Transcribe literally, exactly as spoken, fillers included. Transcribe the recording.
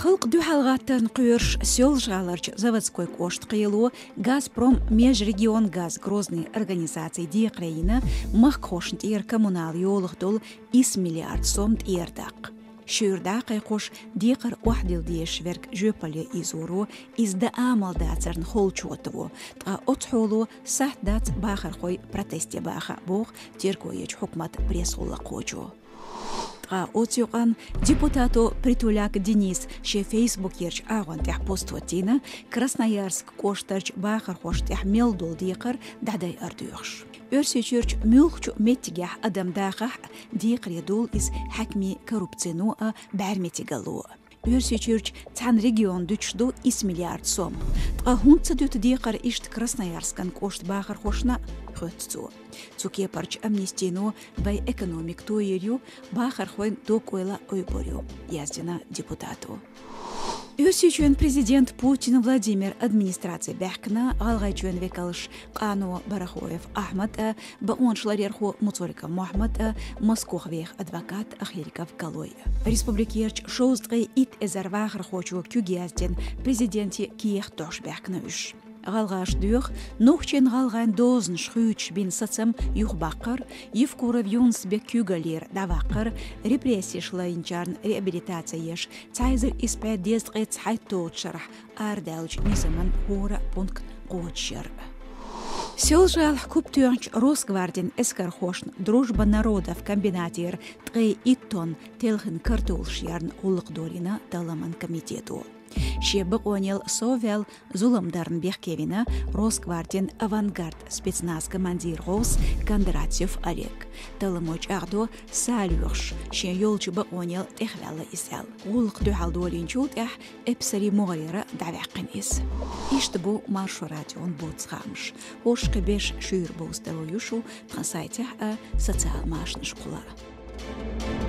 Халкъ дуьхьал гӀаттарна кхоьруш Соьлжа-ГӀаларчу Заводской кӀоштан кхело «Газпром межрегионгаз Грозный» организацин декхаре йина махкахошна тӀера коммунал йолах долу исс миллиард сом тӀера даккха. Шуьйра дӀа а кхайкхош, декхар охьадилла дезаш верг жоьпалле ийзоро, иза дан амал дацарна холчу тӀе во, ткъа оцу хьоло сахьт дац бахархой протесте баха, боху Теркойчу хьукматан пресс-гӀуллакхочо. Ткъа оцу юкъанна депутато Притуляк Денис шен фейсбукерчу агӀон тӀехь пост хӀоттийна, Красноярск кӀоштарчу бахархошна тӀехь мел долу декхар дӀадайар доьхуш. Оьрсийчуьрчу муьлххачу меттигехь адам дахахь а, декхаре долу иза хьаькамийн коррупцино а, бӀаьрметтигалло а. Оьрсийчуьрчу цхьана регионна дуьтуш ду исс миллиард сом. Ткъа хӀунда ца дуьту декхар иштта Красноярскан кӀоштан бахархошна, хоьтту цо. Цу кепарчу амнистино вайн экономика тойийр ю, бахархойн дог-ойла ойбур ю, яздина депутато. Оьрсийчоьнан президент Путин Владимир администраци баьхкина ГӀалгӀайчоьнан векалш Къано Барахоев Ахьмад а, бакъонаш ларъярхо Муцольгов Мохьмад а, Москох веха адвокат Ахильгов Калой а. Республикерчу шовзткъе итт эзар вахархочо куьг яздина президенте кехат дохьуш баьхкина уьш. ГӀалгӀаша доьху, нохчийн-гӀалгӀайн дозанаш хуьйцуш бина сацам юхабаккхар, Евкуров Юнус-Бек куьйгаллера дӀаваккхар, репрессеш лайначарна реабилитаци еш, цхьа эзар исс бӀе дезткъе цхьайтталгӀачу шарахь арадаьллачу низаман хӀора пункт кхочушъяр. Соьлжа-ГӀалахь куп тоьхначу Росгвардин эскархошна «Дружба народов» комбинатера ткъе итт тонн телхина картолаш ярна гӀуллакх долийна талламан комитето. Шен бакъонел совваьлла зулам дарна бехке вина Росгвардин «Авангард» спецназан командиран гӀовс Кондратьев Олег. Талламо чӀагӀдо, са лоьхуш, шен йолчу бакъонел тӀехваьлла иза аьлла. ГӀуллакх дуьхьал долийначул тӀаьхьа эпсарийн могӀарера дӀаваьккхина иза. Иштта бу Маршо радион боцца хаамаш. ХӀорш кхин беш шуьйра бовза тарло ю шу тхан сайтехь а, социал машанашкахула а.